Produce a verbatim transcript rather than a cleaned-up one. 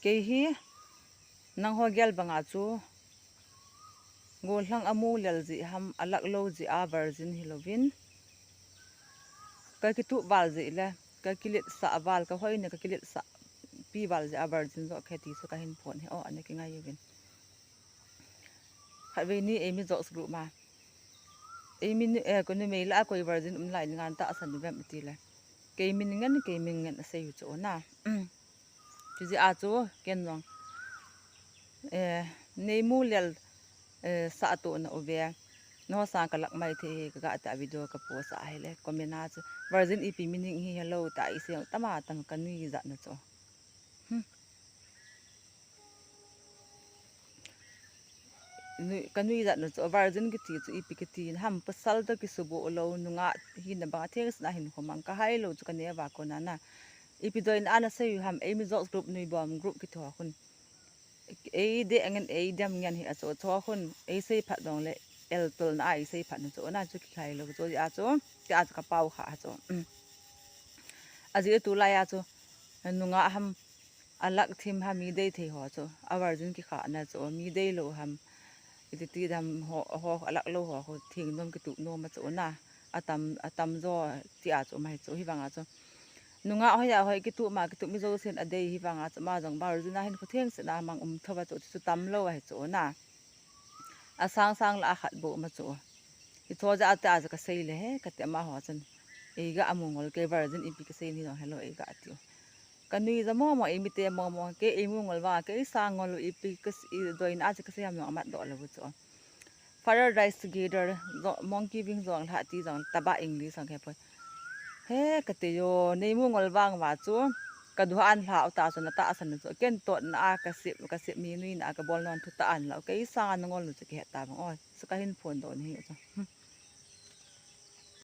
Kei hi nangho gel banga chu gollhang amu lel jeh ham, alak lou jeh a virgin hilouvin, kakitup val jeh le kakiletsah val, kahoina kakiletsah pi val jeh a virgin joh kahi ti chu kahin phon hi o, ana kingai uvin. Khatvei ni eimi Jock's Group ma, eimi ni, eh, ka numei lah a koi virgin um lai ngan tahsan uvem ati le, kei min ngen, kei min ngen asei u chu na. Chujeh a chu ken jong, eh, neimu lel, eh, sah tohna uve, nangho sang kalak mai thei hi kaga tia video ka post a hile comment a chu virgin ipi meaning hi helou tia isei u tam a tam, kanuijatna chu. Hmm. Nui, kanuijatna chu virgin kiti chu ipi kiti ham, pasal toh kisuboh lou, nungah hina banga thengsetna hinkho mang kahai lou chu kaneo va kona na. Ipi doina a nasei u ham, eimi Jock's Group, Nuibom Group kiti ho khun, eidei ngen, eidem ngen hi a chu, chu khun eisei phat jongle eltolna a eisei phat na chu na, chu kihai lou chu a chu, tia chu kapao kha a chu. Ajeh tulai a chu nungah ham, alak thim ham, mi dei thei ho chu, a virgin kikhahna chu, mi dei lou ham, iti ti dam ho, ho alak lou ho khu theng nom kitup nom a chu na, atam, atamjo tia chu um ahi chu, hivanga chu nungah hoi a hoi kitup ma, kitup mi jousen adei, hivanga chu ama jong virgin a hinkho thengsetna mang um thou va chu, chu tamlou ahi chu na. Asang sang lah a khat bou ma chu. Hicho jeh a tia chu kasei le he, kati, amaho chun eiga amu ngol, kei virgin ipi kasei ni jong helou eiga tiu. Kanuija momo, eimite momo, kei eimu ngol vanga kei sang ngol u, ipi ka, idoina a chu kasei ham jong amatdoh lou u chu. Father Dies Together, jo-, Monkey Wing jong lha ti jong taba English jong kipoi. He, kati o, neimu ngol vang uva chu, kaduhan lha u ta chu natahsan u chu, ken totna a kasep, kasep mi nuina a kabol non thutah a nalou, kei sanga nangol u chu kihet ta vang o, chu kahin phondoh nahi u chu.